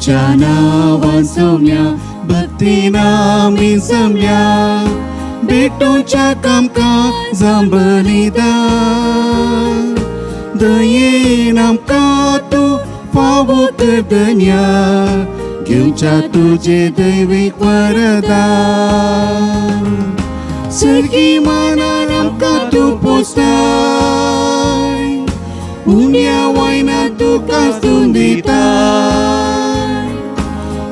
तुझ्या नांवान सोम्या भक्तीन आमी जमल्या भेटोवच्या कामकां जांबलिदान दयेन आमकां तूं फावो कर धन्या घेवच्या तुजे दैवीक वरदान सर्गी मानान आमकां तूं पोसताय उण्या वायना तुका स्तून दिताय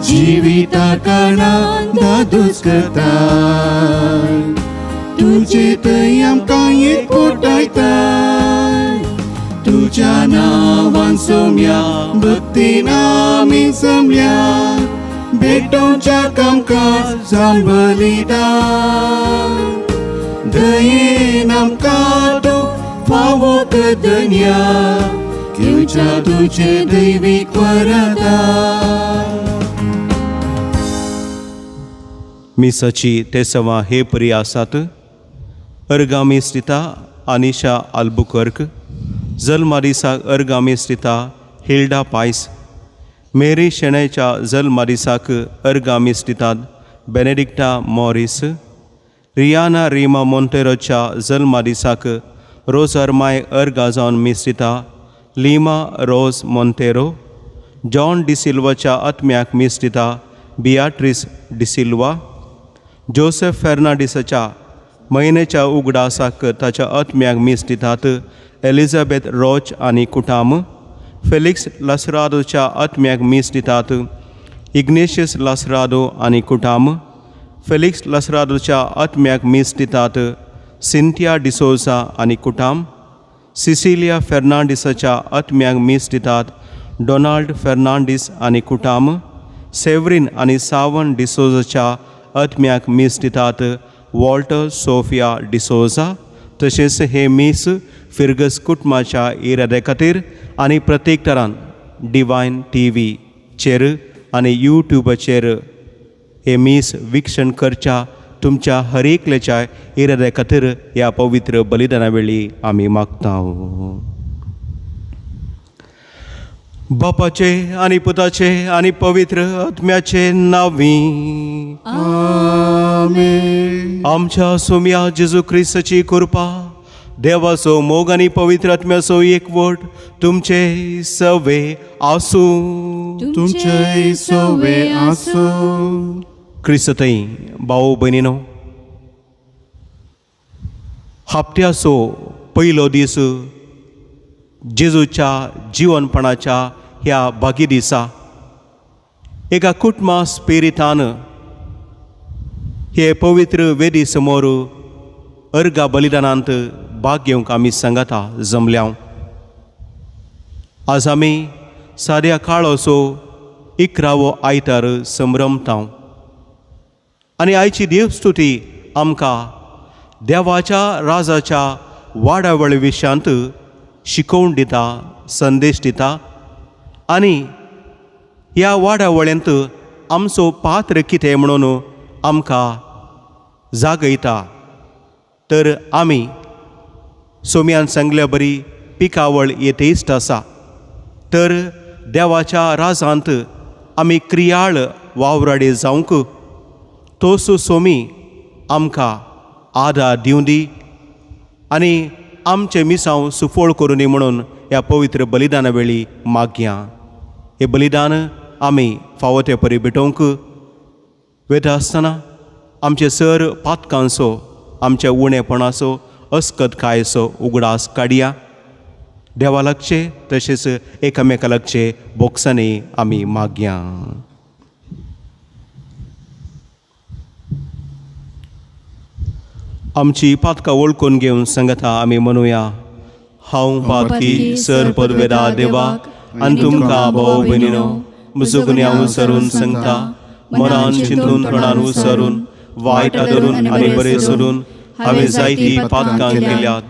जिविता कारणान दादूस करताय तुजे थंय आमकां एकवटायताय तुज्या नांवान सोम्या भक्तीन आमी जमल्या भेटोवच्या कामकाज जावन बलिदान दयेन आमकां तूं फावो कर धन्या घेवच्या तुजे दैवीक वरदान. मिसाची तेसवां हे परी आसात. अर्गामी स्थिता आनिशा आल्बुकर्क. जल्मादिसाक अर्गामी स्थिता हिल्डा पायस. मेरी शेणयच्या जल्मादिसाक अर्गामी स्थितात बेनेडिक्टा मॉरीस. रियाना रिमा मोंतेरोच्या जल्मादिसाक रोजरमाय अर्गा जावन मिस्थिता लिमा रोज मोंतेरो. जॉन डिसिल्वाच्या आत्म्याक मिस्थिता बियाट्रीस डिसिल्वा. जोसेफ फेर्नांडीसाच्या म्हयन्याच्या उगडासाक ताच्या आत्म्याक मीस दितात एलिझाबेथ रोच आनी कुटाम. फेलिक्स लासरादोच्या आत्म्याक मीस दितात इग्नेशियस लासरादो आनी कुटाम. फेलिक्स लासरादोच्या आत्म्याक मीस दितात सिंथिया डिसोजा आनी कुटाम. सिसिलिया फेर्नांडीसाच्या आत्म्याक मीस दितात डोनाल्ड फेर्नांडीस आनी कुटाम. सेवरीन आनी सावन डिसोजाच्या आत्म्याक मीस दितात वॉल्टर सोफिया डिसोजा. तशेंच हे मीस फिर्गस कुटुंबाच्या इराद्या खातीर आनी प्रत्येक तरान डिवायन टी व्हीचेर आनी यूट्यूबाचेर हे मीस विक्षण करच्या तुमच्या हर एकल्याच्या इराद्या खातीर ह्या पवित्र बलिदाना वेळी आमी मागता. बापाचे आनी पुताचे आनी पवित्र आत्म्याचे नांवी. आमेन. आमच्या सोम्या जेजू क्रिस्ताची कृपा, देवाचो मोग आनी पवित्र आत्म्याचो एकवट तुमचे सवे आसूं. तुमचेय सवे आसूं. क्रिस्तथंय भाव भयणीनो, हप्त्याचो पयलो दीस जेजूच्या जिवनपणाच्या ह्या भागी दिसा एका कुटुंबा स्पिरितान हे पवित्र वेदी समोर अर्गा बलिदानांत भाग घेवंक आमी सांगाता जमल्या. आज आमी साद्या काळोसो 11वो आयतार संभ्रमता आनी आयची देवस्तुती आमकां देवाच्या राजाच्या वाडावळ विशयांत शिकोवन दिता, संदेश दिता आनी ह्या वाडावळ्यांत आमचो पात्र कितें म्हणून आमकां जागयता. तर आमी सोम्यान सांगल्या बरी पिकावळ येतेश्ट आसा, तर देवाच्या राजांत आमी क्रियाळ वावराडे जावंक तोसो सोमी आमकां आदार दिवं दी आनी आमचें मिसांव सुफळ करूं दी म्हणून ह्या पवित्र बलिदाना वेळी मागया. हें बलिदान आमी फावो ते परी भेटोवंक वयता आसतना आमचे सर पातकांचो, आमच्या उणेपणाचो, अस्कतकायेचो उगडास काडया. देवा लागचे तशेंच एकामेका लागचे बोक्सांनी आमी मागया. आमची पातकां वळखून घेवन सांगता आमी म्हणुया. हांव पातकी सर पदवेदा देवा आनी तुमकां भाव भयणीनो म्हजो गुन्यांव सरून सांगता. मनान चिंतून तोंडान उसरून वायट आदरून आनी बरें सोडून हांवें जायती पातकां केल्यात.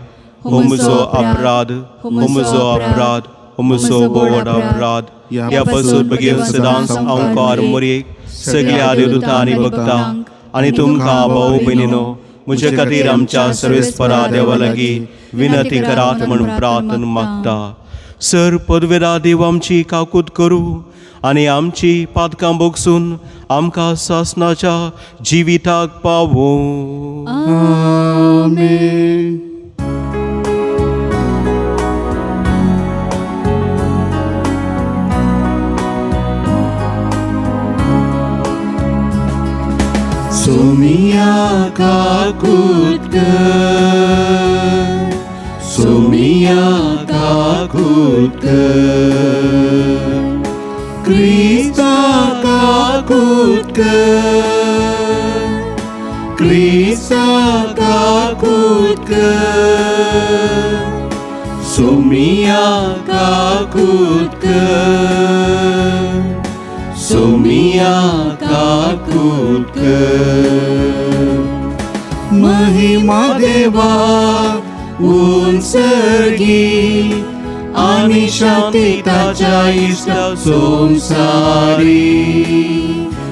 हो म्हजो अपराध, हो म्हजो अपराध, हो म्हजो भोव अपराध. ह्या पासून बेगीन सदांच अंकार मोरयेक सगल्या देवदूतां आनी भक्तांक आनी तुमकां भाव भयणीनो म्हजे खातीर आमच्या सर्वेस्परा देवा लागीं विनंती करात म्हूण प्रार्थना मागता. सर पदवेरा देव आमची काकूत करूं आनी आमची पातकां भोगसून आमकां सासणाच्या जिविताक पावूं. आमेन. सोमिया काकूत कर, सोमिया काकूत कर, क्रिस्ता काकूत कर, क्रिस्ता काकूत कर, सोमिया काकूत कर, सोमिया काकूत कर. महिमा देवा उंचगी आणि शांती ताच्या इष्ट संसारी.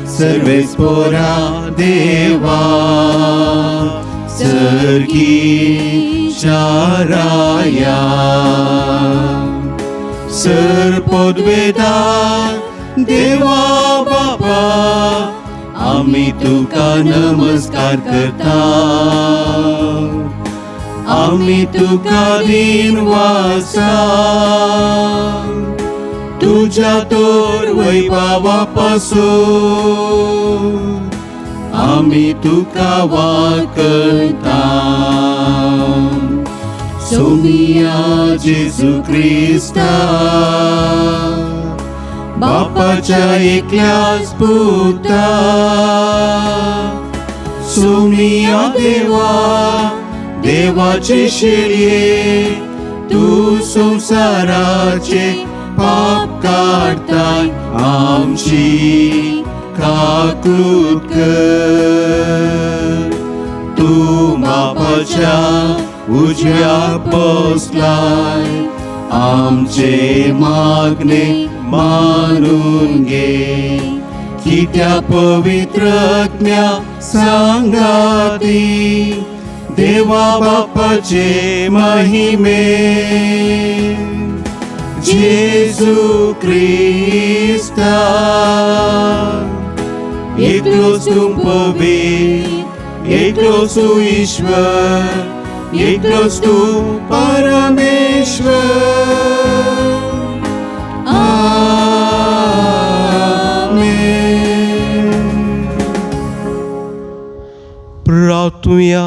सर्वेस पोरा देवा सर्गी शाराया. सर पदवेदा देवा बापा, आम्ही तुका नमस्कार करता, आम्ही तुका दिन वासा. तुझ्या तोर वैभावापासून आम्ही तुका वाकता. सोमिया जेजू क्रिस्ता, बापाच्या एकल्याच पुता. सोमिया देवा, देवाचे शेळये, तू संसाराचे पाप काडताय, आमची काकूत कर. तू बापाच्या उजव्या बसलाय, आमचे मागणे मानून घे. कित्या पवित्र आत्म्या सांगाती, देवा बापाचे महिमे, जेजू क्रिस्ता, एकलोच तूं पवित्र, एकलोच तूं ईश्वर, एकलोच तूं परमेश्वर. आमेन. प्रार्थुया.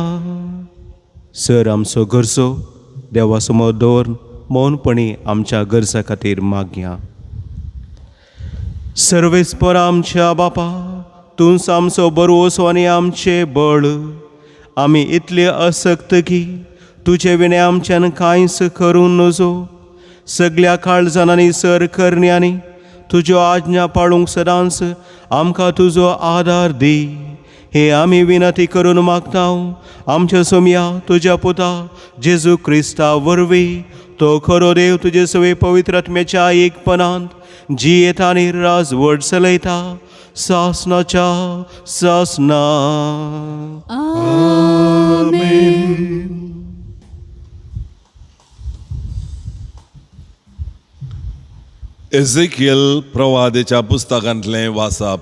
सर आमचो गरजो देवा समोर दवर मौनपणी आमच्या गरजा खातीर मागया. सर्वेस्पर आमच्या बापा, तूंच आमचो बरोसो आनी आमचें बळ. आमी इतले असक्त की तुजे विणे आमच्यान कांयच करूं नजो. सगल्या काळजान आनी सर करण्यांनी तुज्यो आज्ञा पाळूंक सदांच आमकां तुजो आदार दी, हे आमी विनंती करून मागता आमच्या सोमया तुज्या पुता जेजू क्रिस्ता वरवीं. तो खरो देव, तुजे सवे पवित्र आत्म्याच्या एकपणांत जियेता आनी राजवट चलयता सासनाच्या सासना. आमेन. एझेकियल प्रवादेच्या पुस्तकांतलें वासाप.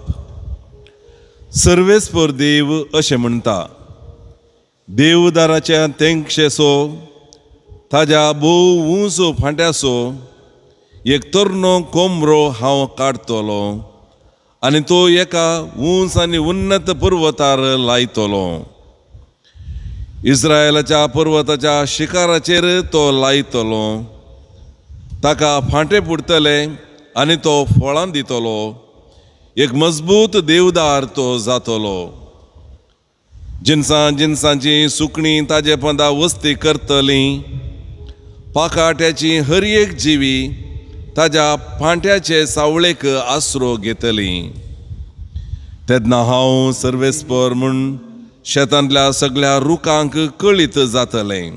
सर्वेस्पर देव अशें म्हणटा, देवदाराच्या तेंगशेचो ताज्या भोव उंच फांट्याचो एक तरनो कोमरो हांव काडटलो आनी तो एका उंच आनी उन्नत पर्वतार लायतलो. इस्रायलाच्या पर्वताच्या शिखराचेर तो लायतलो. ताका फांटे फुटतले आनी तो फळां दितलो. एक मजबूत देवदार तो जातलो. जिनसां जिनसांची सुकणीं ताजे पंदा वस्ती करतलीं. पाकाट्याची हर एक जिवी ताज्या फांट्याचे सावळेक आसरो घेतली. तेन्ना हांव सर्वेस्पर म्हूण शेतांतल्या सगळ्या रुखांक कळीत जातलें.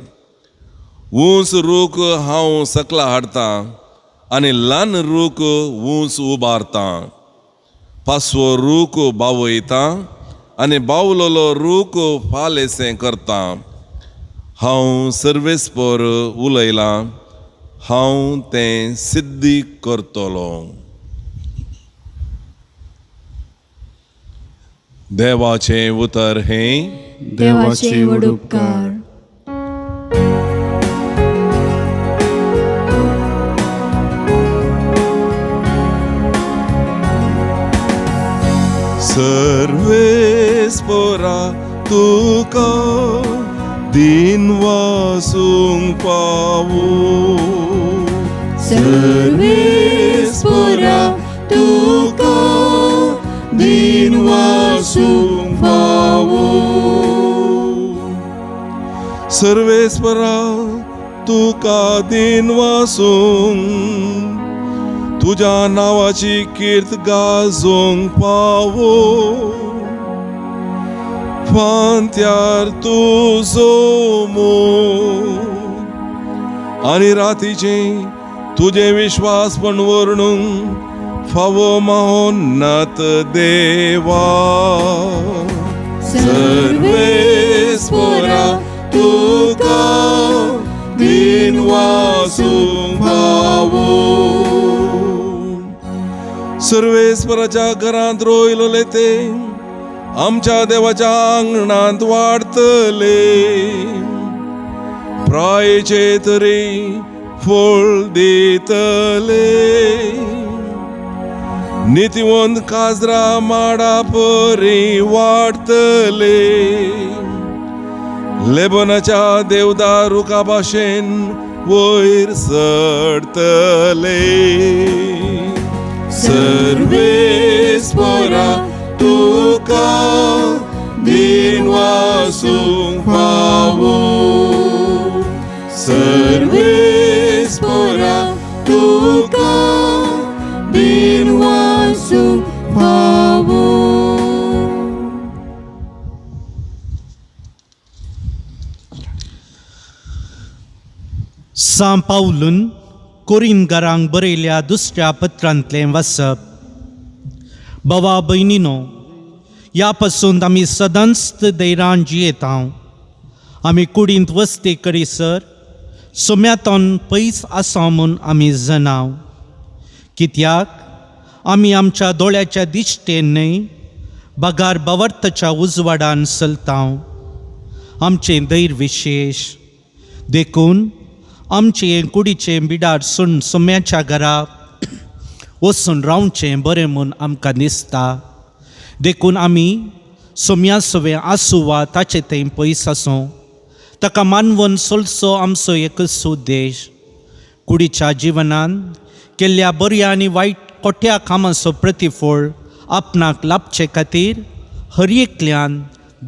ऊंच रूख हांव सकला हाडटां आनी ल्हान रूख ऊंच उबारतां. पासवो रूख बावयतां आनी बावलोलो रूख फालेसें करतां. हांव सर्वेस्पर उलयलां, हांव तें सिद्धी करतलो. देवाचें उतर हें देवाचे व्हड उपकार. सर्वेस्पोरा तुका दिन वासूंक पावो. सर्वेस्पोरा तुका दिन वासूंक पावो. सर्वेस्परा तुका दिन वासूंक तुज्या नांवाची कीर्त गाजोवंक पावो. फांत्यार तुजो मोग आनी रातीचें तुजें विश्वासपण वर्णूंक फावो महोन्नत देवा. सर्वेस्पोरा तुका दिन वासूंक पावो. सर्वेस्पराच्या घरांत रोयलोले ते आमच्या देवाच्या आंगणांत वाडतले. प्रायेचे तरी फळ दितले. नितीवंत काजरा माडा परी वाडतले. लेबनाच्या देवदार रुखा भाशेन वयर चडतले. सर्वेस्पोरा तुका दिन वासूंक पावो. सर्वेस्पोरा तुका दिन वासूंक पावो. सां पावलून कोरिनगारांक बरयल्या दुसऱ्या पत्रांतलें वाचप. बाबा भयणीनो, ह्या पासून आमी सदांच दैरान जियेता. आमी कुडींत वस्ती करीसर सोम्यातोन पयस आसा म्हूण आमी जनाव. कित्याक आमी आमच्या दोळ्याच्या दिश्टेन न्हय बगार बवर्तच्या उजवाडान चलता. आमचें धैर्य विशेश देखून आमचें कुडीचें बिडार सून सोम्याच्या घरा वचून रावचें बरें म्हूण आमकां दिसता. देखून आमी सोम्या सवें आसूं वा ताचे थंय पयस आसूं ताका मानवन सोलसो आमचो एकच उद्देश. कुडीच्या जिवनान केल्ल्या बऱ्या आनी वायट खोट्या कामाचो प्रतिफळ आपणाक लाभचे खातीर हर एकल्यान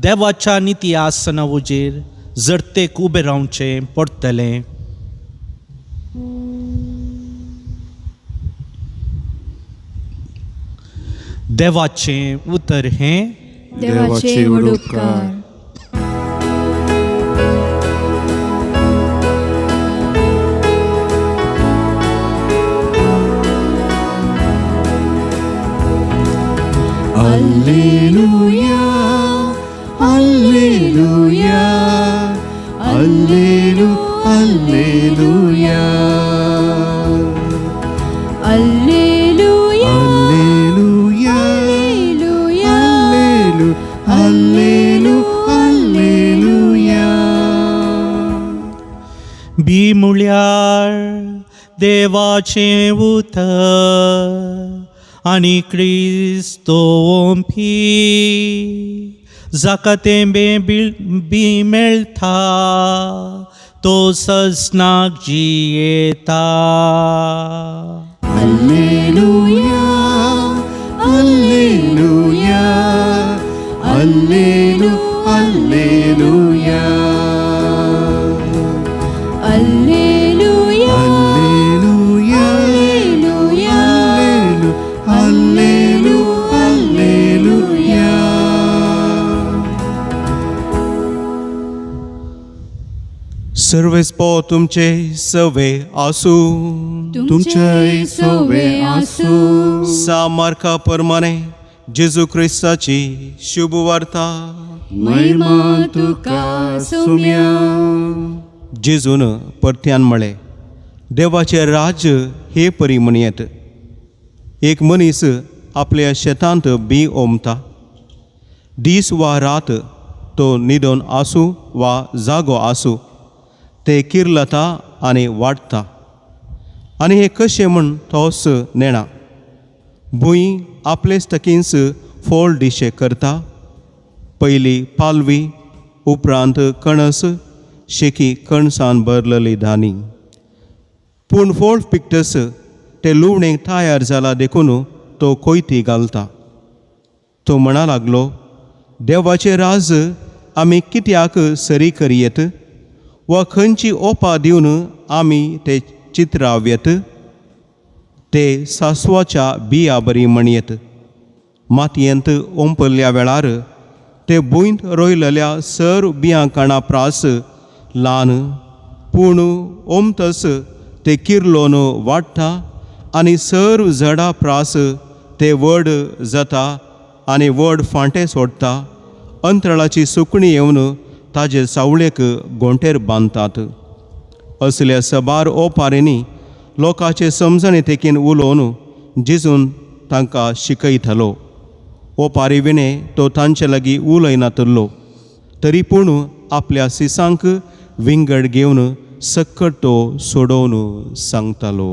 देवाच्या निती आसना उजेर जरतेक उबें रावचें पडटलें. देवाचें उतर हें देवाचे व्हड उपकार. Alleluia, Alleluia, Allelu, Alleluia. Alleluia, Alleluia, Alleluia, Allelu, Allelu, Alleluia. बी म्हळ्यार देवाचें उतर आनी क्रिस्तो ओंपी जाका तें बी मेळटा तो सजनाक जियेता. Alleluia, Alleluia, Allelu, Alleluia. Alleluia, Alleluia, Alleluia, Allelu, Allelu, Alleluia. सर्वेस्पो तुमचे सवे आसूं. तुमचेय सवे आसूं. सा मार्का प्रमाणे जेजू क्रिस्ताची शुभ वार्ता. महिमा तुका सोम्या. जेजून परत्यान म्हळें, देवाचें राज्य हे परी म्हणयेत. एक मनीस आपल्या शेतांत बी ओंपता. दीस वा रात तो न्हिदोन आसूं वा जागो आसूं ते किर्लता आनी वाडटा आनी हें कशें म्हूण तोच नेणा. भूंय आपलेच तकींच फोल दिशे करता. पयली पालवी उपरांत कणस शेकी कणसान भरलेली धानी. पूण फोल पिकटस ते लुवणेक तयार जाला देखून तो कोयती घालता. तो म्हणा लागलो, देवाचें राज आमी कित्याक सरी करयेत वा खंयची ओपा दिवन आमी ते चित्रावयेत? ते सासवाच्या बिया बरी म्हणयेत. मातयेंत ओंपल्ल्या वेळार ते भूंयत रोयलेल्या सर बियां काणा प्रास ल्हान पूण ओमतस ते किर्लोन वाडटा आनी सर्व झाडां प्रास ते व्हड जाता आनी व्हड फांटे सोडटा. अंतराळाची सुकणी येवन ताजे सावळेक गोंटेर बांदतात. असल्या सबार ओपारींनी लोकांचे समजणे तेकीन उलोवन जेजून तांकां शिकयतालो. ओपारी विणे तो तांचे लागीं उलयनातल्लो तरी पूण आपल्या सिसांक विंगड घेवन सक्कट तो सोडोवन सांगतालो.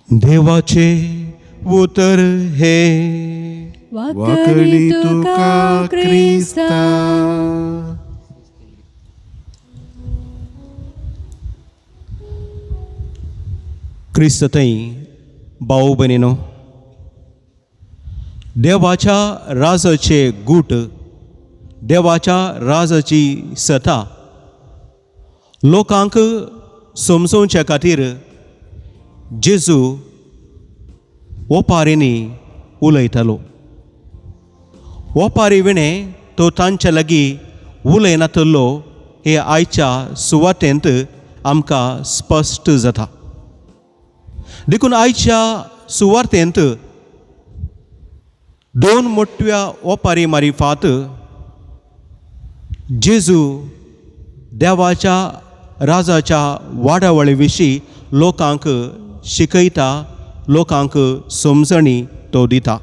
देवाचे उतर हे वाकडी तुका क्रिस्ता. क्रिस्त थंय भाव भयणीनो, देवाच्या राजाचे गूट, देवाच्या राजाची सता लोकांक समजोवच्या खातीर जेजू ओपारींनी उलयतालो. ओपारी विणें तो तांच्या लागीं उलयनातल्लो हे आयच्या सुवातेंत आमकां स्पश्ट जाता. देखून आयच्या सुवातेंत दोन मोठ्या ओपारी मारिफात जेजू देवाच्या राजाच्या वाडावळी विशीं लोकांक शिकयता, लोकांक समजणी तो दिता.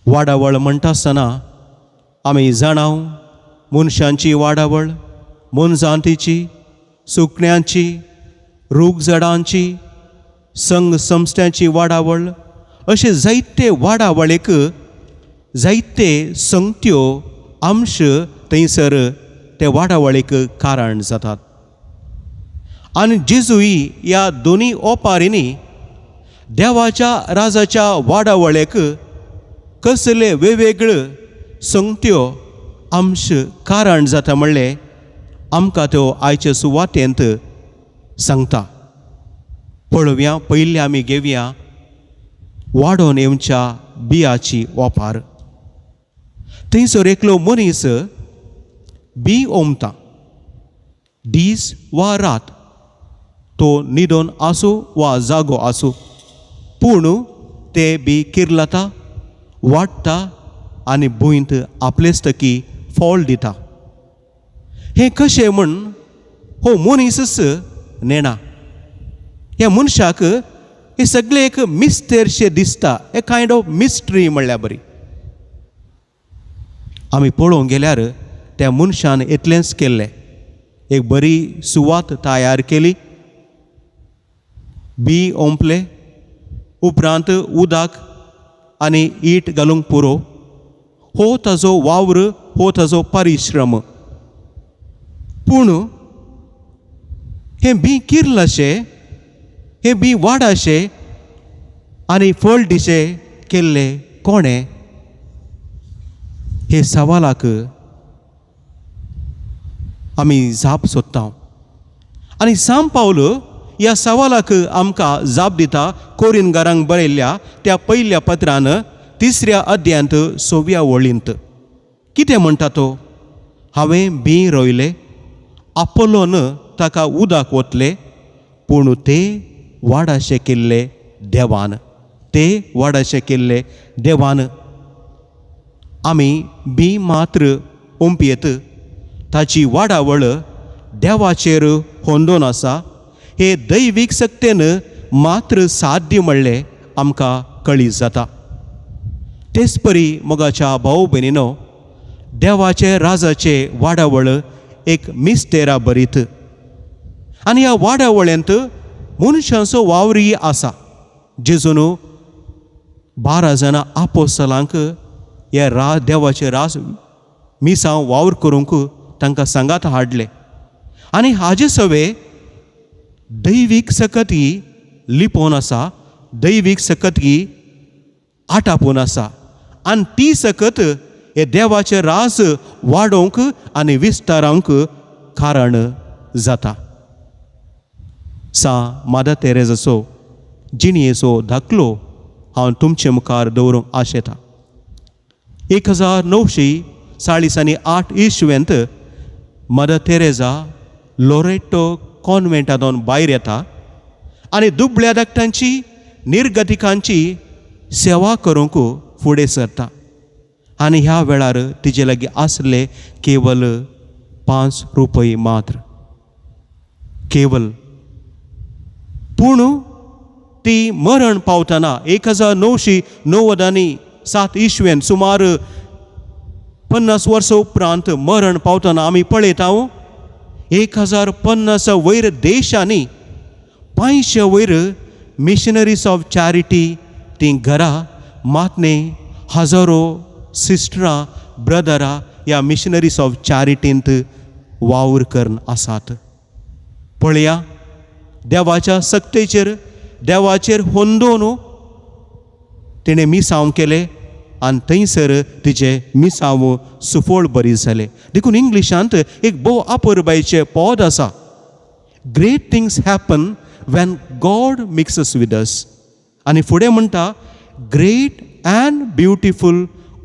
वाडावळ म्हणटा आसतना आमी जाणाव मनशांची वाडावळ, मोनजातीची, सुकण्यांची, रूख झाडांची, संघ संस्थ्यांची वाडावळ अशे जायते वाडावळीक जायते संगत्यो अंश थंयसर ते वाडावळीक कारण जातात. आनी जेजूय ह्या दोनी ओपारींनी देवाच्या राजाच्या वाडावळेक कसले वेगवेगळे संगत्यो अंश कारण जाता म्हणलें आमकां त्यो आयचे सुवातेंत सांगता. पळोवया, पयलीं आमी घेवया वाडोवन येवच्या बियाची ओपार. थंयसर एकलो मनीस बी ओंपता. दीस वा रात तो न्हिदोन आसूं वा जागो आसूं पूण ते बी किर्लता, वाडटा आनी भूंयत आपलेच तकी फळ दिता. हें कशें म्हूण हो मनीसच नेणा. ह्या मनशाक हें सगळें एक मिस्तेरशें दिसता, ए कायंड ऑफ मिस्ट्री म्हणल्यार बरी. आमी पळोवंक गेल्यार त्या मनशान इतलेंच केल्लें, एक बरी सुवात तयार केली, बी ओंपले, उपरांत उदक आनी ईट घालूंक पुरो. हो ताजो वावर, हो ताजो परिश्रम. पूण हें बी किर्लशें, हें बी वाडाशें आनी फळ दिशें केल्लें कोणें? हे सवालाक आमी जाप सोदता. आनी सांत पावल ह्या सवालाक आमकां जाप दिता कोरिनगारांक बरयल्ल्या त्या पयल्या पत्रान तिसऱ्या अध्यायांत सव्या वळींत. कितें म्हणटा तो? हांवें बी रोयलें, आपोलोन ताका उदक ओतलें, पूण ते वाडाशें केल्ले देवान, ते वाडाशें केल्ले देवान. आमी बी मात्र ओंपयेत ताची वाडावळ देवाचेर होंदोन आसा. हे दैवीक सक्तेन मात्र साध्य म्हणलें आमकां कळीत जाता. तेच परी मोगाच्या भाव भयणीनो, देवाचे राजाचे वाडावळ एक मिस्तेरा बरीत आनी ह्या वाडावळेंत मनशांचो वावरी आसा. जेजून 12 जाणां आपोस्तलांक हे देवाचे राज मिसांव वावर करूंक तांकां सांगात हाडले आनी हाजे सवे दैवीक सकती लिपोवन आसा, दैवीक सकती आटापून आसा आनी ती सकत हे देवाचे राज वाडोवंक आनी विस्तारावंक कारण जाता. सा मादर तेरेजाचो जिणयेचो धाकलो हांव तुमचे मुखार दवरूंक आशेता. 1948 इसवेंत मदर तेरेजा लोरेटो कॉन्वेंटांतून भायर येता आनी दुबळ्या धाकट्यांची निर्गतिकांची सेवा करूंक फुडें सरता आनी ह्या वेळार तिजे लागीं आसले केवल 5 रुपये मात्र केवल. पूण ती मरण पावतना 1997 इसवेन सुमार 50 वर्सां उपरांत मरण पावतना आमी पळयता 1050 वयर देशांनी 500 वयर मिशनरीज ऑफ चॅरिटी ती घरां मातने हजारो सिस्टरां ब्रदरां ह्या मिशनरीज ऑफ चॅरिटींत वावर करून आसात. पळया देवाच्या सक्तेचेर देवाचेर होंदोवन तिणें मिसांव केलें आनी थंयसर तिचें मिसांव सुफळ बरी जालें. देखून इंग्लिशांत एक भोव अपुरबायचें पद आसा, great things happen when God mixes with us. आनी फुडें म्हणटा great and beautiful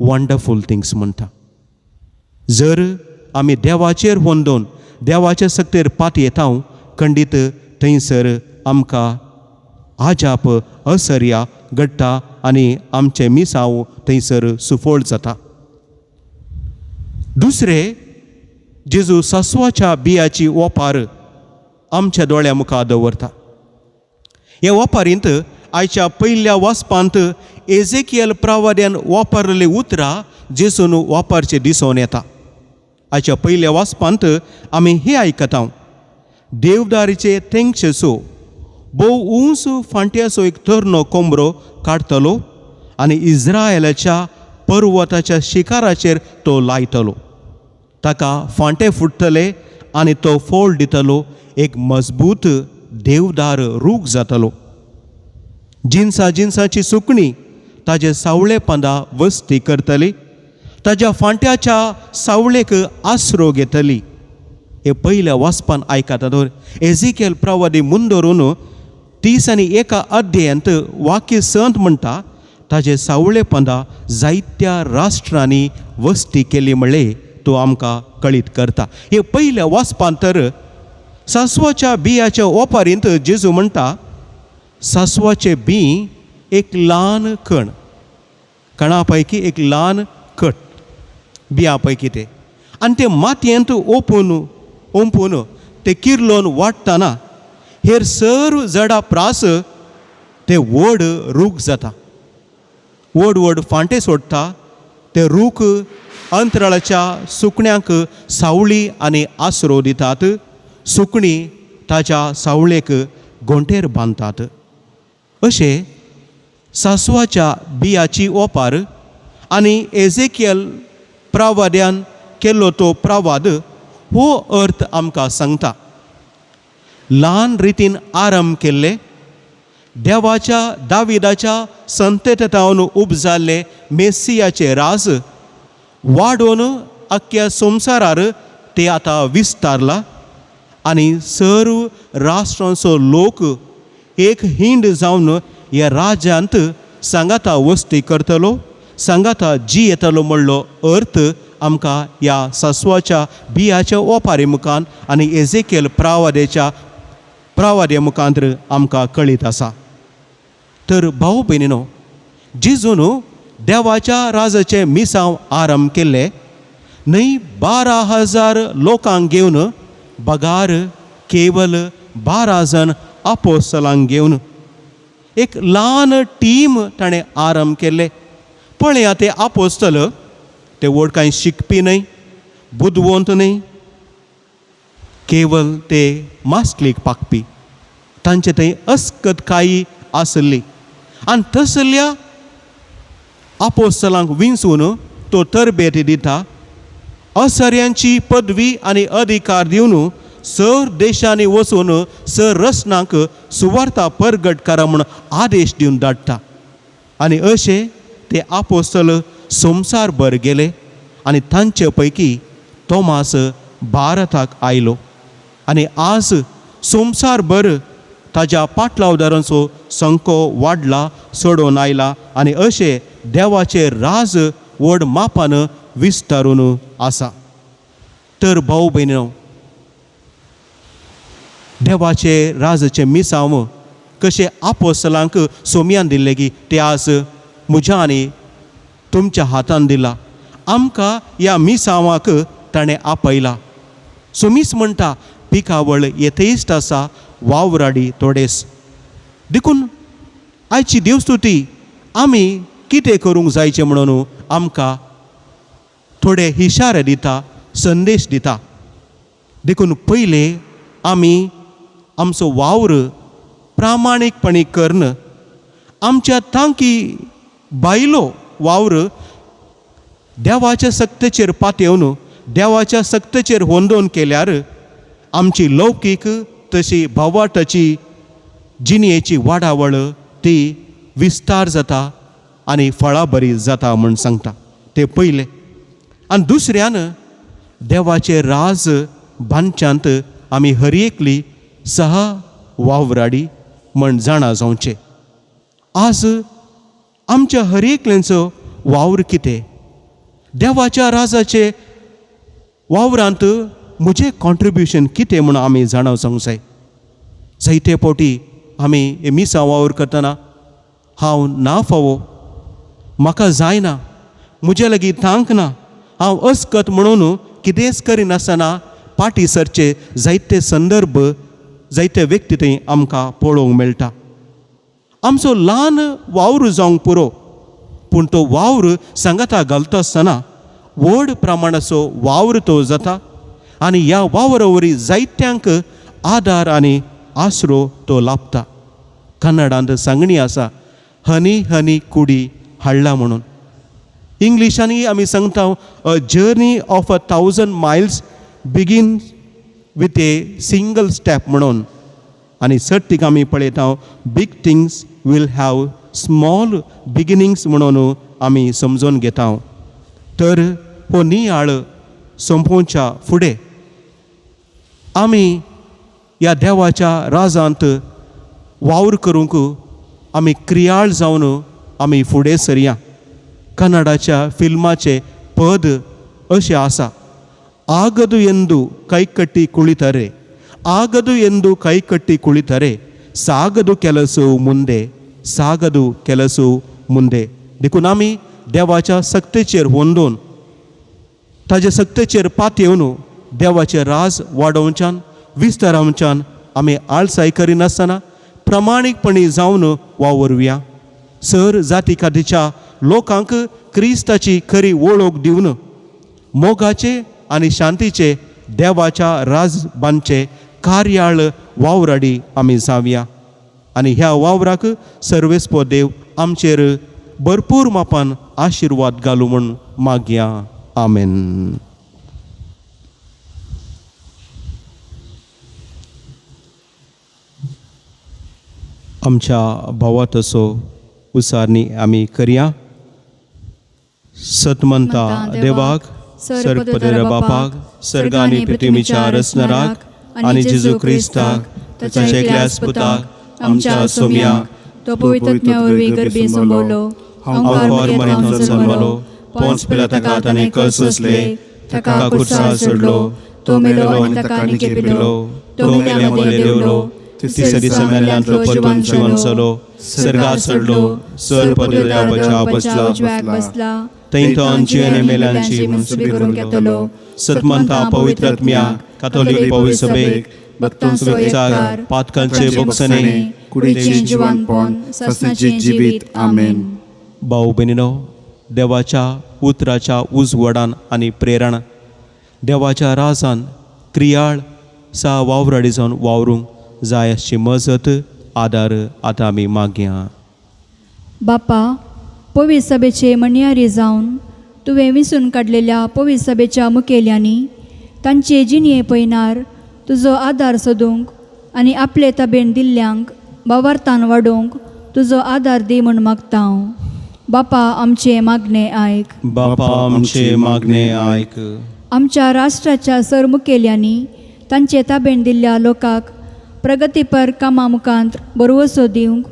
wonderful things म्हणटा. जर आमी देवाचेर होंदोवन देवाचे सक्तेर पात येता खंडीत थंयसर आमकां आजाप असर्या घडटा आनी आमचें मिसांव थंयसर सुफळ जाता. दुसरें, जेजू सासवाच्या बियाची ओपार आमच्या दोळ्या मुखार दवरता. ह्या ओपारींत आयच्या पयल्या वाचपांत एजेकियल प्रवाद्यान वापरलेली उतरां जेजून वापरचें दिसून येता. आयच्या पयल्या वाचपांत आमी हें आयकता, देवदारीचे तेंगशेचो भोव उंच फांट्याचो एक तरणो कोंबरो काडटलो आनी इज्रायलाच्या पर्वताच्या शिखराचेर तो लायतलो. ताका फांटे फुट्टले आनी तो फोळ दितलो, एक मजबूत देवदार रूख जातलो. जिनसा जिनसाची सुकणी ताजे सावळे पंदा वस्ती करतली, ताज्या फांट्याच्या सावळेक आसरो घेतली. हे पयल्या वाचपान आयकता तर एजिकेल प्रवादी मुंदरून 31 अध्यायांत वाक्य संत म्हणटा ताजे सावळे पंदा जायत्या राष्ट्रांनी वस्ती केली म्हळ्ळे तो आमकां कळीत करता. हे पयल्या वाचपान तर सासवाच्या बियाच्या ओपारींत जेजू म्हणटा सासवाचे बी एक ल्हान कण, कणा पैकी एक ल्हान कट बिया पैकी ते आनी ते मातयेंत ओपून ओंपून ते किर्लोन वाडटना हेर सर्व जडा प्रास ते व्हड रूख जाता, व्हड व्हड फांटे सोडटा. ते रूख अंतराळाच्या सुकण्यांक सावळी आनी आसरो दितात, सुकणीं ताच्या सावळेक गोंटेर बांदतात. अशें सासवाच्या बियाची ओपार आनी एजेकियल प्रवाद्यान केल्लो तो प्रवाद हो अर्थ आमकां सांगता. ल्हान रितीन आरंभ केल्ले देवाच्या दाविदाच्या संततेतावन उपजाल्ले मेसियाचे राज वाडोवन आख्ख्या संवसारार ते आतां विस्तारला आनी सर्व राष्ट्रांचो लोक एक हिंड जावन ह्या राज्यांत सांगाता वस्ती करतलो, सांगाता जियेतलो म्हणलो अर्थ आमकां ह्या सासवाच्या बियाच्या ओपारी मुखान आनी एजेकेल प्रावाद्याच्या प्रावाद्या मुखांत आमकां कळीत आसा. तर भाव भयणीनो, जेजून देवाच्या राजाचें मिसांव आरंभ केल्लें न्हय 12,000 लोकांक घेवन, बगार केवल 12 जाण आपोस्तलांक घेवन एक ल्हान टीम ताणें आरंभ केल्ले. पळया ते आपोस्तल ते व्हड कांय शिकपी न्हय, बुदवंत न्हय, केवल ते मास्कलीक पाकपी. तांचे थंय अस्कतकाय आसली आनी तसल्या आपोस्तलांक विंचून तो तरबेत दिता. असऱ्यांची पदवी आनी अधिकार दिवन सर देशांनी वचून सर रसनांक सुवार्ता परगट करा म्हूण आदेश दिवन धाडटा. आनी अशें ते आपोस्तल संवसारभर गेले आनी तांचे पैकी तोमास भारताक आयलो आनी आज संवसारभर ताज्या पाटलावदारांचो संको वाडला, चडोवन आयला आनी अशें देवाचें राज व्हड मापान विस्तारून आसा. तर भाव भयणीनो, देवाचे राजाचें मिसांव कशें आपोस्तलांक सोमयान दिल्लें की तें आज म्हज्या आनी तुमच्या हातान दिला. आमकां ह्या मिसांवाक ताणें आपयला. सोमीस म्हणटा पिकावळ येथेश्ट आसा, वावराडी थोडेस. देखून आयची देवस्तुती आमी कितें करूंक जायचें म्हणून आमकां थोडे इशारे दिता, संदेश दिता. देखून पयले आमी आमचो वावर प्रामाणीकपणी करून आमच्या तांकी बायलो वावर देवाच्या सक्तेचेर पातयेवन देवाच्या सक्तेचेर होंदोवन केल्यार आमची लौकीक तशी भावाटाची जिणयेची वाडावळ ती विस्तार जाता आनी फळां बरी जाता म्हूण सांगता ते पयले. आनी दुसऱ्यान देवाचे राज बांदच्यांत आमी हर एकली सह वावराडी म्हण जाणा जावचें. आज आमच्या हर एकल्यांचो वावर कितें, देवाच्या राजाचे वावरांत म्हजें कॉन्ट्रिब्युशन कितें म्हूण आमी जाणा जावंक जाय. जायते फावटी आमी मिसां वावर करतना हांव ना फावो, म्हाका जायना, म्हजे लागीं तांक ना, हांव अस्कत म्हणून कितेंच करिनासतना पाटी सरचे जायते संदर्भ जायते व्यक्ती थंय आमकां पळोवंक मेळटा. आमचो ल्हान वावर जावंक पुरो, पूण तो वावर सांगाता घालता आसतना व्हड प्रमाणाचो वावर तो जाता आनी ह्या वावरा वरवीं जायत्यांक आदार आनी आसरो तो लाभता. कन्नडांत सांगणी आसा, हनी हनी कुडी हाडला म्हणून. इंग्लिशांनी आमी सांगता, a journey of 1,000 miles begin with a single step म्हणून. आनी सर्तीक आमी पळयता, big things will have small beginnings म्हणून आमी समजून घेता. तर हो नियाळ सोंपोवच्या फुडें आमी ह्या देवाच्या राजांत वावर करूंक आमी क्रियाळ जावन आमी फुडें सरया. कन्नडाच्या फिल्माचें पद अशें आसा, ಆಗದು ಎಂದು ಕೈಕಟ್ಟಿ ಕುಳಿತರೆ, ಆಗದು ಎಂದು ಕೈಕಟ್ಟಿ ಕುಳಿತರೆ, ಸಾಗದು ಕೆಲಸವು ಮುಂದೆ, सागदू ಕೆಲಸವು ಮುಂದೆ. देखून आमी देवाच्या सक्तेचेर होंदोवन ताज्या सक्तेचेर पातयेवन देवाचें राज वाडोवच्यान विस्तारावच्यान आमी आळसाय करिनासतना प्रामाणीकपणी जावन वावुरया. सर जाती कातीच्या लोकांक क्रिस्ताची खरी वळख दिवन मोगाचे आनी शांतीचे देवाच्या राज बांदचे कार्याळ वावराडी आमी जावया. आनी ह्या वावराक सर्वेस्पो देव आमचेर भरपूर मापान आशिर्वाद घालूं म्हूण मागया. आमेन. आमच्या भावा तसो उसारणी आमी करया. सतमंता देवाक, सर्गपदर बापाक, सर्ग आनी पृथ्वीच्या रचणाराक आनी जेजू क्रिस्ताक ताच्या एकल्याच पुताक आमच्या सोमयाक, तो पवित्र वरवीं गर्भी संभवलो, अंकार मरेंत जल्मलो, पोंच पिलाताका ताणें कळ सोंसले, ताका खुर्सार चडलो, तो मेलो आनी ताका निकेपिलो, तो मेल्या मदें देंवलो, तिसऱ्या दिसा मेल्ल्यांतलो परतून जिवन जालो, सर्गार चडलो, सर पदव्या उजव्याक बसला, थंयथावन जियेने मेल्यांची मनसुबी करूंक येतलो. सतमंता पवित्र आत्म्या, कातोलीक पवित्र सभेक, भक्तांचो एकचार, पातकांचे भोगसणे, कुडीचें जिवानपण, सासणाचें जिवीत. आमेन. भाऊ भयणीनो, देवाच्या उतराच्या उजवाडान आनी प्रेरणान देवाच्या राजान क्रियाळ सा वावराडी जावन वावरूंक जाय अशी मजत आदार आतां आमी मागया. बापा, पवित्र सभेचे म्हणयारी जावन तुवें विसून काडलेल्या पवित्र सभेच्या मुखेल्यांनी तांचे जिणये पयनार तुजो आदार सोदूंक आनी आपले ताबेन दिल्ल्यांक बावार्थान वाडोवंक तुजो आदार दी म्हूण मागता हांव. बापा, आमचें मागणें आयक. बापा, आमचे मागणें आयक. आमच्या राष्ट्राच्या सर मुखेल्यांनी तांचे ताबेन दिल्ल्या लोकांक प्रगतीपर कामां मुखांत बरवसो दिवंक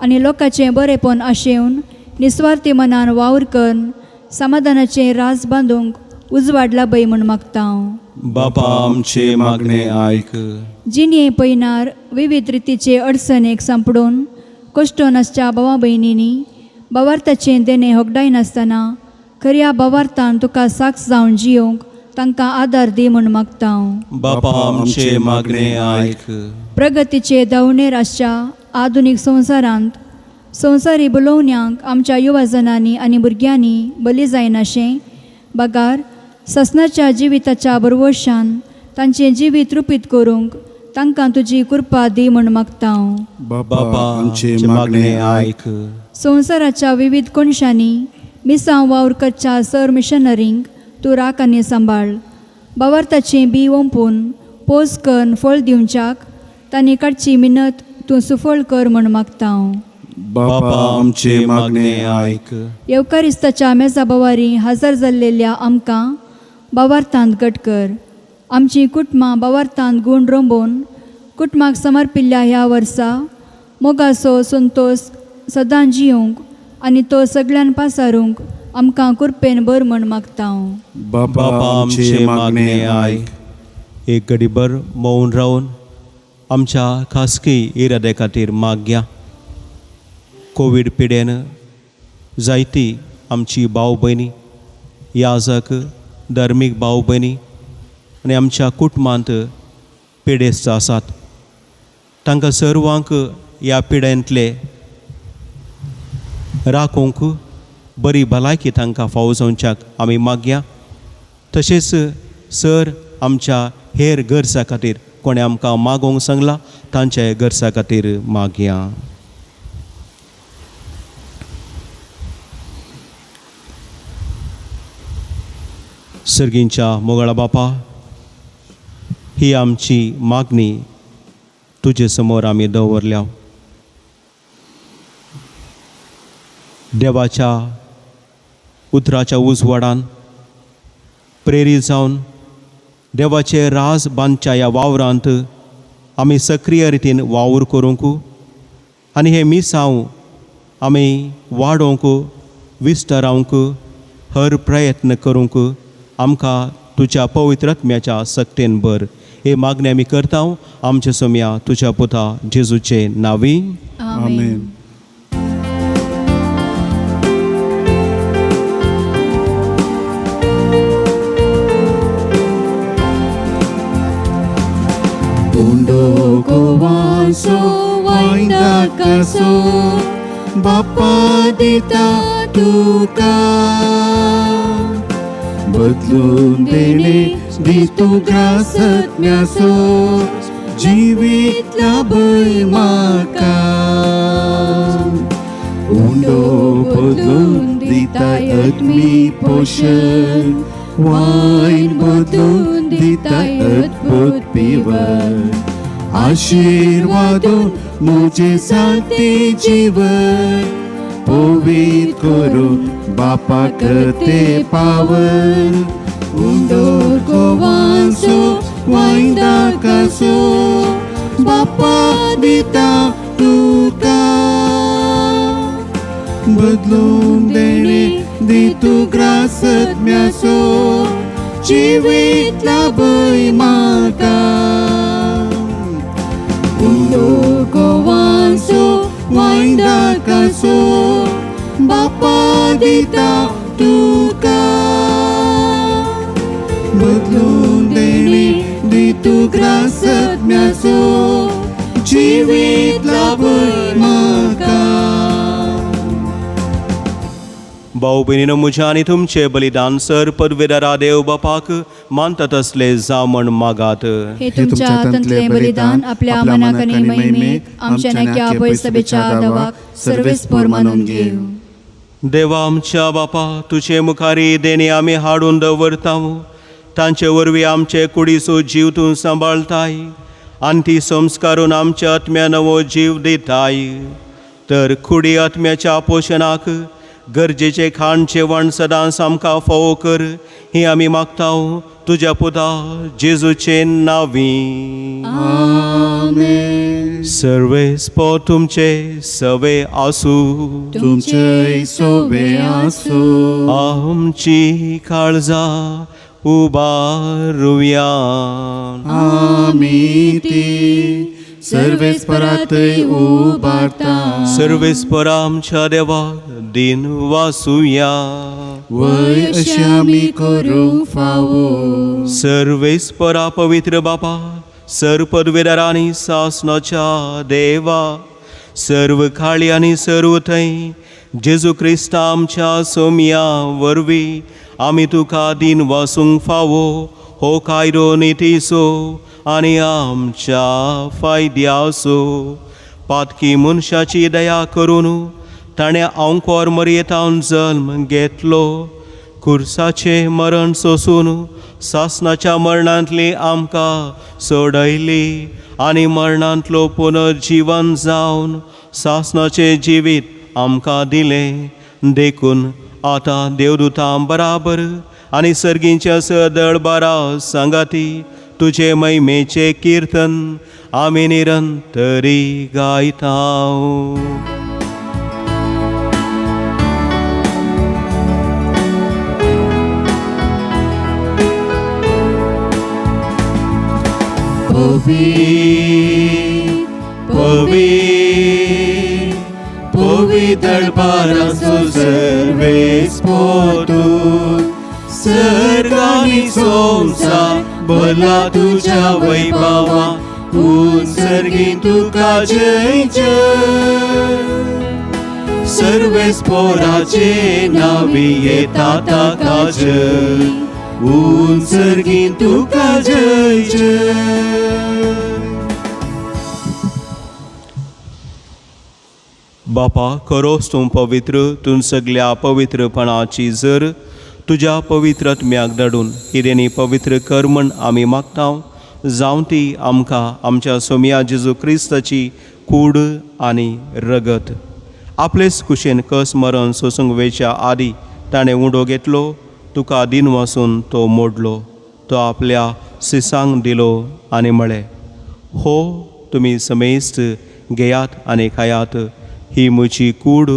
आनी लोकांचें बरेंपण आशेवन निस्वार्थी मनान वावर करून समाधानाचें रास बांदूंक उजवाड लाबय म्हूण मागता हांव. बापा, आमचे मागणें आयक. जिणये पयनार विविध रितीचे अडचणेक सांपडून कश्टोन आसच्या भावा भयणींनी बावार्थाचें देणें होगडायनासतना खऱ्या बावार्थान तुका साक्ष जावन जियोवंक तांकां आदार दी म्हूण मागता हांव. बापा, आमचे मागणें आयक. प्रगतीचे धांवणेर आसच्या आधुनीक संवसारांत संवसारी बोलोवण्यांक आमच्या युवाजनांनी आनी भुरग्यांनी बली जायनाशें बगार ससनाच्या जिविताच्या बरवशान तांचें जिवीत रुपीत करूंक तांकां तुजी कृपा दी म्हूण मागता हांव. बापा, आमचे मागणें आयक. संवसाराच्या विविध कोनशांनी मिसांव वावर करच्या सर मिशनरींक तूं राख आनी सांबाळ. बावार्थाचें बी ओंपून पोस करून फळ दिवच्याक तांणी काडची मिनत तूं सुफळ कर म्हूण मागता हांव. बापा, आमचे मागणें आयक. येवकारिस्ताच्या मेजा बवारी हजर जाल्लेल्या आमकां बावार्थांत घट कर. आमचीं कुटुंबां बावार्थांत गूण रोंबोवन कुटुंबाक समर्पिल्ल्या ह्या वर्सा मोगाचो संतोश सदां जियोवंक आनी तो सगळ्यान पासारूंक आमकां कुरपेन भर म्हूण मागता हांव. बापा, आमचे मागणें आयक. एक घडीभर मौन रावन आमच्या खासगी इराद्या खातीर मागया. कोवीड पिडेन जायती आमची भाव भयणी, याजक, धर्मीक भाव भयणी आनी आमच्या कुटुंबांत पिडेस्त आसात. तांकां सर्वांक ह्या पिडेंतले राखूंक बरी भलायकी तांकां फावो जावच्याक आमी मागया. तशेंच सर आमच्या हेर गरजा खातीर कोणें आमकां मागोवंक सांगलां तांच्या गरजा खातीर मागया. सर्गींच्या मोगाळा बापा, ही आमची मागणी तुजे समोर आमी दवरल्या. देवाच्या उतराच्या उजवाडान प्रेरीत जावन देवाचे राज बांदच्या ह्या वावरांत आमी सक्रीय रितीन वावर करूंक आनी हे मिसांव आमी वाडोवंक, विस्तारावंक हर प्रयत्न करूंक आमकां तुज्या पवित्र आत्म्याच्या सक्तेन भर. हे मागणें आमी करता आमच्या सोम्या तुज्या पुता जेजूचे नांवी. आमेन. गोवासो वायंदाकासो बापा दिता तुका, बदलून देणे दी तूं ग्रासज्ञासो जिवीत लाभय म्हाका. उंडो बदलून दिताय आत्मी पोशण, वायन बदलून दिताय अद्भुत पिवन, आशीर्वादून मुझे सांते जीवन, पवित्र करून बापा करते पावन. उंडो गोवांसो वायंदाकासो बापा दिता तुका, बदलून देणे दी तूं ग्रासज्ञासो जिवीत लाभय म्हाका. उंडो गोवांसो वायंदाकासो बापा दिता तुका. भाव भयणीनो म्हज्या आनी तुमचें बलिदान सर पदवेदारा देव बापाक मानता तसलें जावं म्हण मागात. हे तुमच्या हातांतलें बलिदान आपल्या मनाक आनी महिमेक आमच्या नाक्या पयसभेच्या दावाक सर्वेस्पोर मानून घेवं. देवा आमच्या बापा, तुजे मुखारी देणे आमी हाडून दवरता, तांचे वरवीं आमचे कुडीचो जीव तूं सांबाळताय आनी ती संस्कारून आमच्या आत्म्या नवो जीव दिताय. तर कुडी आत्म्याच्या पोशणाक गरजेचें खाण जेवण सदांच आमकां फावो कर, ही आमी मागता तुज्या पुता जेजूचे नांवी. आमेन. सर्वेस्पोर तुमचे सवे आसूं. तुमचे सोबे आसूं. आमची काळजां उबारुया. आमी ती सर्वेस्परातय उबारता. सर्वेस्पर आमच्या देवाक दिन वासुया. वय अशें आमी करूंक फावो. सर्वेस्परा पवित्र बापा, सर्व पदवेदार आनी सासणाच्या देवा, सर्व काळी आनी सर्व थंय जेजू क्रिस्ता आमच्या सोमया वरवीं आमी तुका दिन वासूंक फावो हो कायदो नितीचो आनी आमच्या फायद्याचो. पातकी मनशाची दया करून ताणें आंकोर मरयेतावन जल्म घेतलो, खुर्साचें मरण सोसून सासणाच्या मरणांतली आमकां सोडयली आनी मरणांतलो पुनर्जिवन जावन सासणाचें जिवीत आमकां दिलें. देखून आतां देवदूतां बराबर आनी सर्गींच्या सदळ बारा सांगाती तुजे महिमेचें किर्तन आमी निरंतरी गायता. पवी पवी पवित्र बाराचो सर्वेस्पोर तूं, सर्ग आनी संवसार भरला तुज्या वैभवा, सर्गी तुका जय जय. सर्वेस्पोराचे नावी येता ताका जय, सर्गी तुका जय जय. बापा, खरोच तूं पवित्र, तूं सगल्या पवित्रपणाची जर तुज्या पवित्र आत्म्याक धाडून हिरेनी पवित्र कर म्हण आमी मागता, जावं ती आमकां आमच्या सोमया जेजू क्रिस्ताची कूड आनी रगत. आपलेच कुशेन कस मरण सोसूंक वेच्या आदी ताणें उंडो घेतलो, तुका दिन वासून तो मोडलो, तो आपल्या सिसांक दिलो आनी म्हळें, हो तुमी समेस्त घेयात आनी खायात, ही म्हजी कूड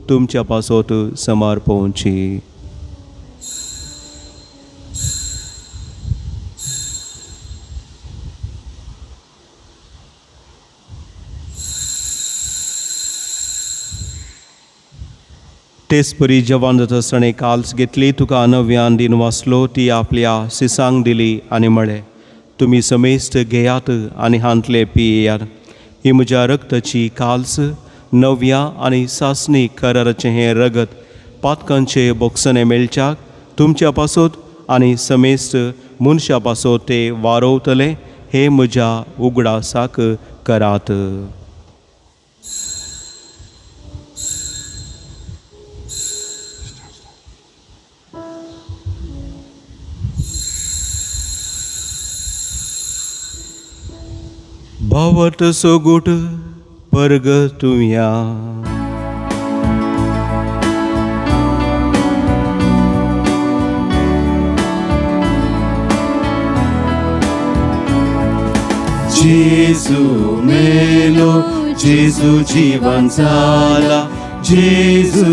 तुमच्या पासत समर्पोवची. तेच परी जवान जाता आसतना काल्स घेतली, तुका नव्यान दिन वाचलो, ती आपल्या सिसांक दिली आनी म्हळें, तुमी समेस्त घेयात आनी हांतले पियेयात, ही म्हज्या रक्ताची काल्स, नव्या आनी सासणी कराराचें हें रगत पातकांचे बोगसणे मेळच्याक तुमच्या पासत आनी समेस्त मनशा पासत ते वारोवतले, हे म्हज्या उगडासाक करात. भावत सोगूट परगतुया. जेजू मेलो, जेजू जीवन जाला, जेजू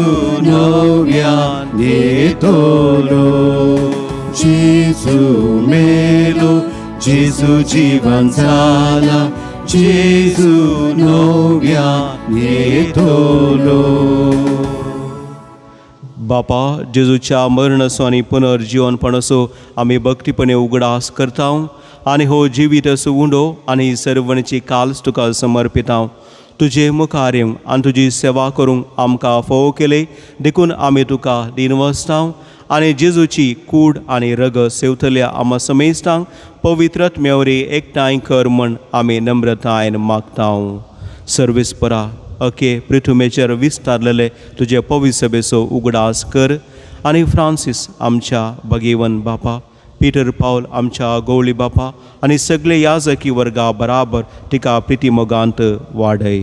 नव्यान येतलो. जेजू मेलो, जेजू जीवन जाला, जेजू नव्यान येतलो. बापा, जेजूच्या मरणाचो आनी पुनर्जिवनपणाचो आमी भक्तीपणे उगडास करता आनी हो जिवीत असो उंडो आनी सर्वणची काल्स तुका समर्पिता. तुजे मुखार येवंक आनी तुजी सेवा करूंक आमकां फोव केले देखून आमी तुका दिनवसतांव आनी जेजूची कूड आनी रगत सेवतल्या आमा समेस्तांक पवित्रत मेवरी एकठांय कर म्हण आमी नम्रतायेन मागतांव. सर्वेस्परा अके पृथुमेचेर विस्तारलेले तुजे पवित्र सभेचो उगडास कर आनी फ्रांसीस आमच्या भगेवन बापा, पीटर पावल आमच्या गवळी बापा आनी सगळे याजकी वर्गा बराबर तिका प्रितीमोगांत वाडय.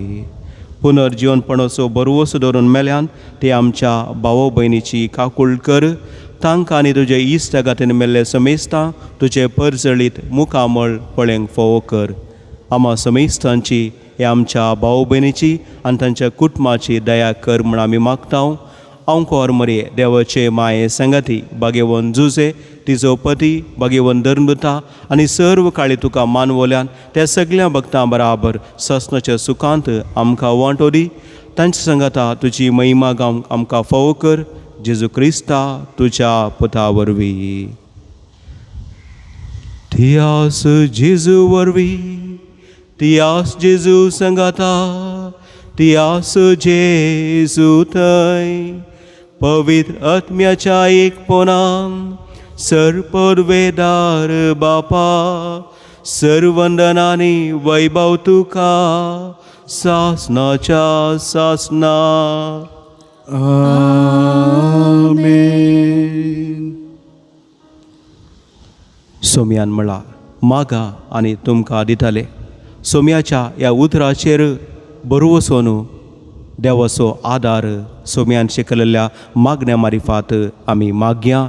पुनर्जिवनपणाचो बरवस दवरून मेल्यान ते आमच्या भाव भयणीची काकूळ कर. तांकां आनी तुजे इश्टागातीन मेल्ले समेस्तां तुजे परजळीत मुखामळ पळेंक फोवो कर. आमा समेस्तांची हे आमच्या भाव भयणीची आनी तांच्या कुटुंबाची दया कर म्हूण आमी मागता. अंकोर मरे देवाचे माये संगती बागेवन जुजे तिजो पती बागेवन धर्मता आनी सर्व काळी तुका मानवल्यान त्या सगळ्या भक्तां बराबर ससनाच्या सुखांत आमकां वांटो दी. तांच्या संगता तुजी महिमा गावंक आमकां फावो कर. जेजू क्रिस्ता तुज्या पुता वरवीं. तियास जेजू वरवीं, तियास जेजू संगाता, तियास जेजू थंय पवित्र आत्म्याच्या एकपणान सर्पवेदार बापा सर्वंदनानी वैभव तुका सासनाच्या सासना. आमेन. सोम्यान म्हळा मागा आनी तुमकां दिताले. सोम्याच्या ह्या उतराचेर बरवसोन देवाचो आदार सोम्यान शिकलेल्या मागण्या मारिफात आमी मागया.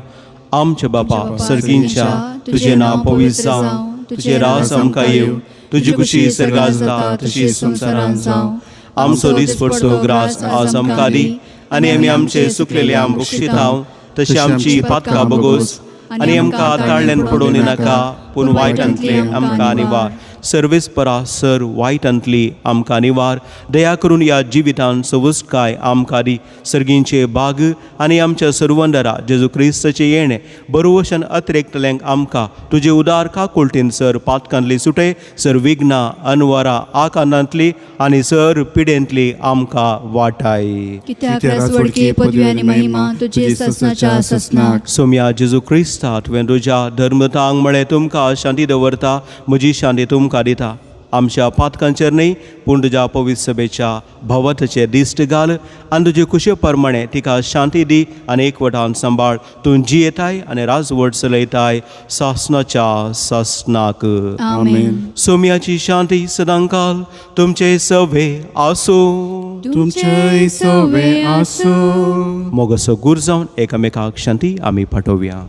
आमच्या बापा सर्गींच्या, तुजें नांव पवित्र जावं, तुजें राज आमकां येवं, तुजी खुशी सर्गांत जाता तशी संवसारांत जावं. आमचो दिसपडचो ग्रास आज आमकां दी आनी आमी आमचे सुकलेले आम बक्षितांव तशी आमची पातकां बगोस आनी आमकां ताळल्यान पडोवं नाका पूण वायटांतले आमकां निवार. सर्वेस्परा सर वायटांतली आमकां निवार. दया करून ह्या जिवितान सवस्काय आमकां दी. सर्गींचे बाग आनी आमच्या सर्वंदरा जेजू क्रिस्ताचें येणें बरोवशन अतिरेकतल्यांक आमकां तुजे उदार काकुळटीन सर पातकांतली सुटय, सर विघ्नां अनवरां आकांतांतली आनी सर पिडेंतली आमकां वाटाय. कित्याक राजवडकी पदवी आनी महिमा तुजी ससनाच्या ससनाक. सोम्या जेजू क्रिस्ता तुवें तुज्या धर्मतांक म्हळें तुमकां शांती दवरता, म्हजी शांती तुमकां दिता. आमच्या पातकांचेर न्हय पूण तुज्या पवित्र सभेच्या भवताचेर दिश्ट घाल आनी तुजे खुशे प्रमाणे तिका शांती दी आनी एकवटान सांबाळ. तूं जियेताय आनी राजवट चलयताय सासनाच्या सासनाक. आमेन. सोम्याची शांती सदांकाल तुमचे सवे आसूं. तुमचेय सवे आसूं. मोगसो गूर जावन एकामेकाक शांती आमी पाठोवया.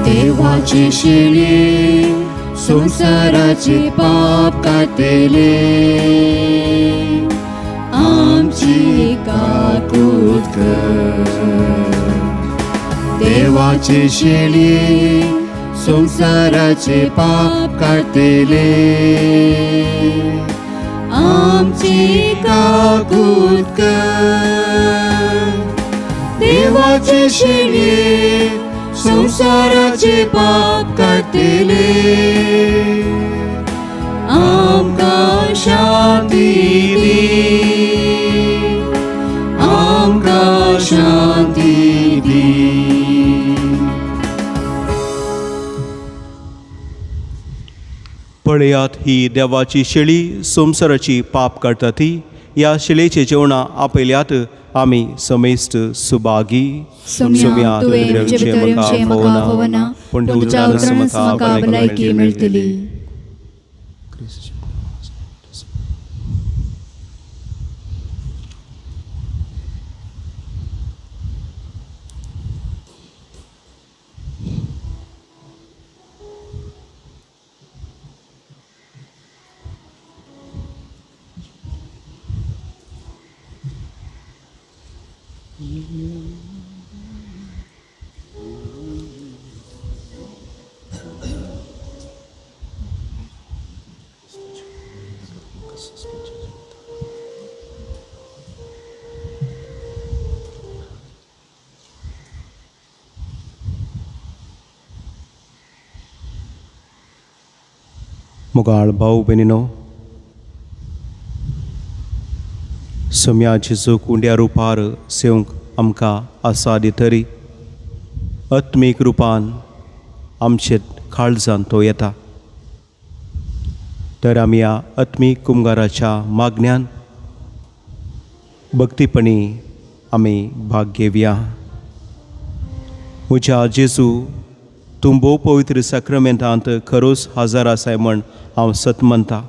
देवाची शेळी संवसाराचे पाप काडटले, आमची काकूत कर. देवाची शेळी संवसाराचे पाप काडटले, आमची काकूत कर. देवाची शेळी संवसाराचे पाप काडटले, आमकां शांती दी, आमकां शांती दी. पळयात ही देवाची शेळी संवसाराची पाप काडटा ती. ह्या शेळेचे जेवणां आपयल्यात आमी समेस्त सुभागी. सोम्या तुवें म्हजे भितर येवचें म्हाका फावना, पूण तुज्या उतरानच म्हाका भलायकी मेळटली. मोगाळ भाव भयणीनो, सोम्या जेजू कुंड्या रुपार सेवंक आमकां आसा दितरी आत्मीक रुपान आमचे काळजान तो येता. तर आमी ह्या आत्मीक कुमगाराच्या मागण्यान भक्तीपणी आमी भाग घेवया. म्हज्या जेजू, तूं भोव पवित्र साक्रमेंतांत खरोच हजर आसाय म्हण हांव सत म्हणटा.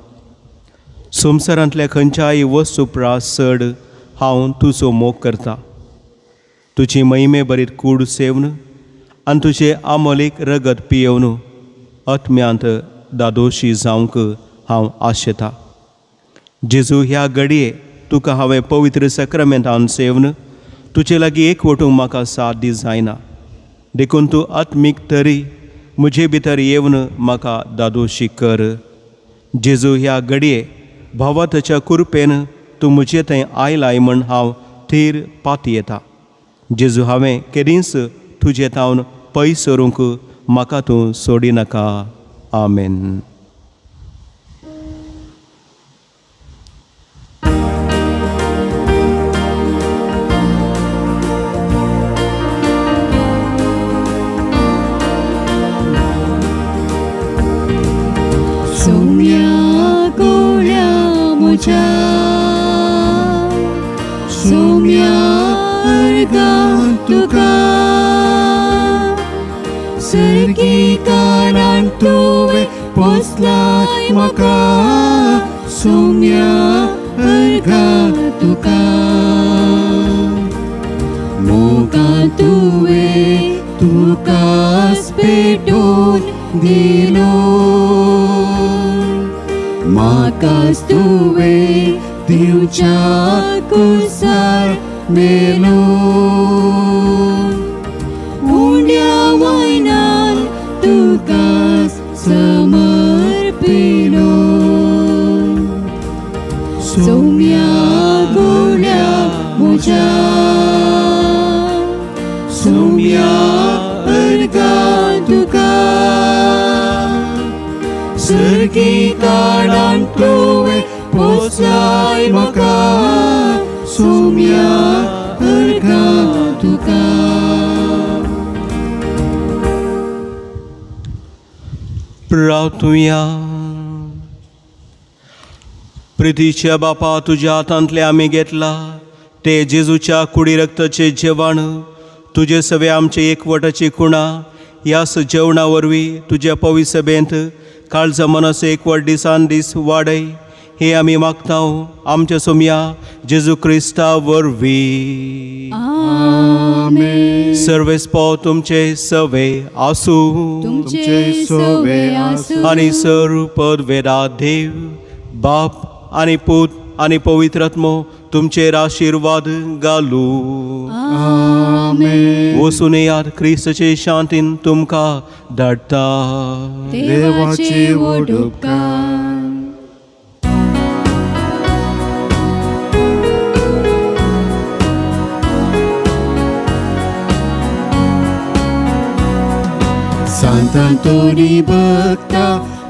संवसारांतल्या खंयच्याय वस्तू प्रास चड हांव तुजो मोग करता. तुजी महिमे बरीत कूड सेवन आनी तुजें आमोलीक रगत पियेवन आत्म्यांत दादोशी जावंक हांव आशेता. जेजू, ह्या घडये तुका हांवें पवित्र साक्रमेंतान सेवन तुजे लागीं एकवटूंक म्हाका साथ दी जायना, देखून तूं आत्मीक तरी म्हजे भितर येवन म्हाका दादोशी कर. जेजू, ह्या घडये भावाताच्या कुरपेन तूं म्हजे थंय आयलाय म्हण हांव थीर पातयेता. जेजू, हांवें केदींच तुजे थावन पयस सरूंक म्हाका तूं सोडिनाका. आमेन. सोम्या गोळ्या म्हज्या, सोम्या अर्गां तुका, सर्गीकारान तुवें पोसलाय म्हाका, सोम्या अर्गां तुका. मोगान तुवें तुकाच पेटोवन दिलो, म्हाकाच तुवें दिवच्या कुसार मेलो. उण्या वयनान तुकाच समर्पिलो, सोम्या गोळ्या म्हज्या, सोम्या अर्गां तुका, सर्गीकारान तुवें पोसलाय म्हाका, सोम्या अर्गां तुका. प्रार्थुया. प्रितीच्या बापा, तुज्या हातांतलें आमी घेतला ते जेजूच्या कुडी रक्ताचे जेवण, तुजे सवे आमचे एकवटाची खुणा. ह्याच जेवणा वरवीं तुज्या पवित्र सभेंत काळजा मनाचो एकवट दिसान दीस वाडय, हे आमी मागता आमच्या सोम्या जेजू क्रिस्ता वरवीं. आमेन. सर्वेस्पो तुमचे सवे आसूं. तुमचे सवे आसूं. आनी सर पदवेदा देव बाप आनी पूत आनी पवित्र आत्मो तुमचेर आशिर्वाद घालू. आमेन. वचून येयात, क्रिस्ताचे शांतीन तुमकां धाडटा. देवाचे व्हड उपकार. सांतांतोनी भक्ता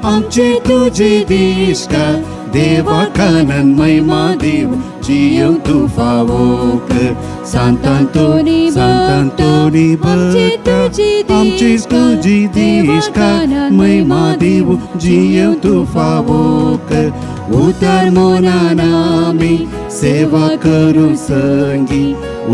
आमचे तुजे दिश्कार, देवा कानन महिमा देव जियो तूं फावो कर. सांतांतोनी, सांतांतोनी भक्ता आमचे तुजी दिश्कार, महिमा देव जियो तूं फावो कर. उतर मोनान आमी सेवा करूं संगी,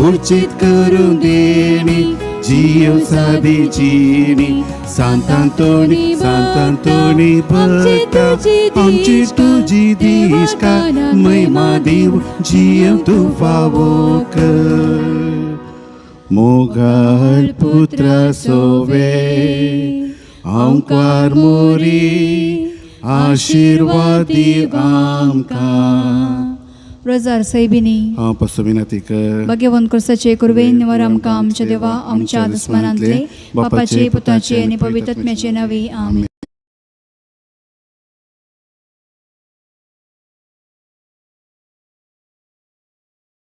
उर्चित करूं देणी जियो सादी जिणी. सांतांतोनी, सांतांतोनी भक्ता आमची तुजी दिश्कार, महिमा देव जियो तूं फावो कर. मोगाळ पुत्रा सोवे आंकार मोरी आशिर्वादी आमकां. रोजार सैबिनी. हांव पास्टर कर. भाग्यवंत क्रिस्ताचे कुरवेन निवार आमकां आमच्या देवा आमच्या दुस्मानांतले, बापाचे, पुताचे आनी पवित्र आत्म्याचे नांवे. आमेन.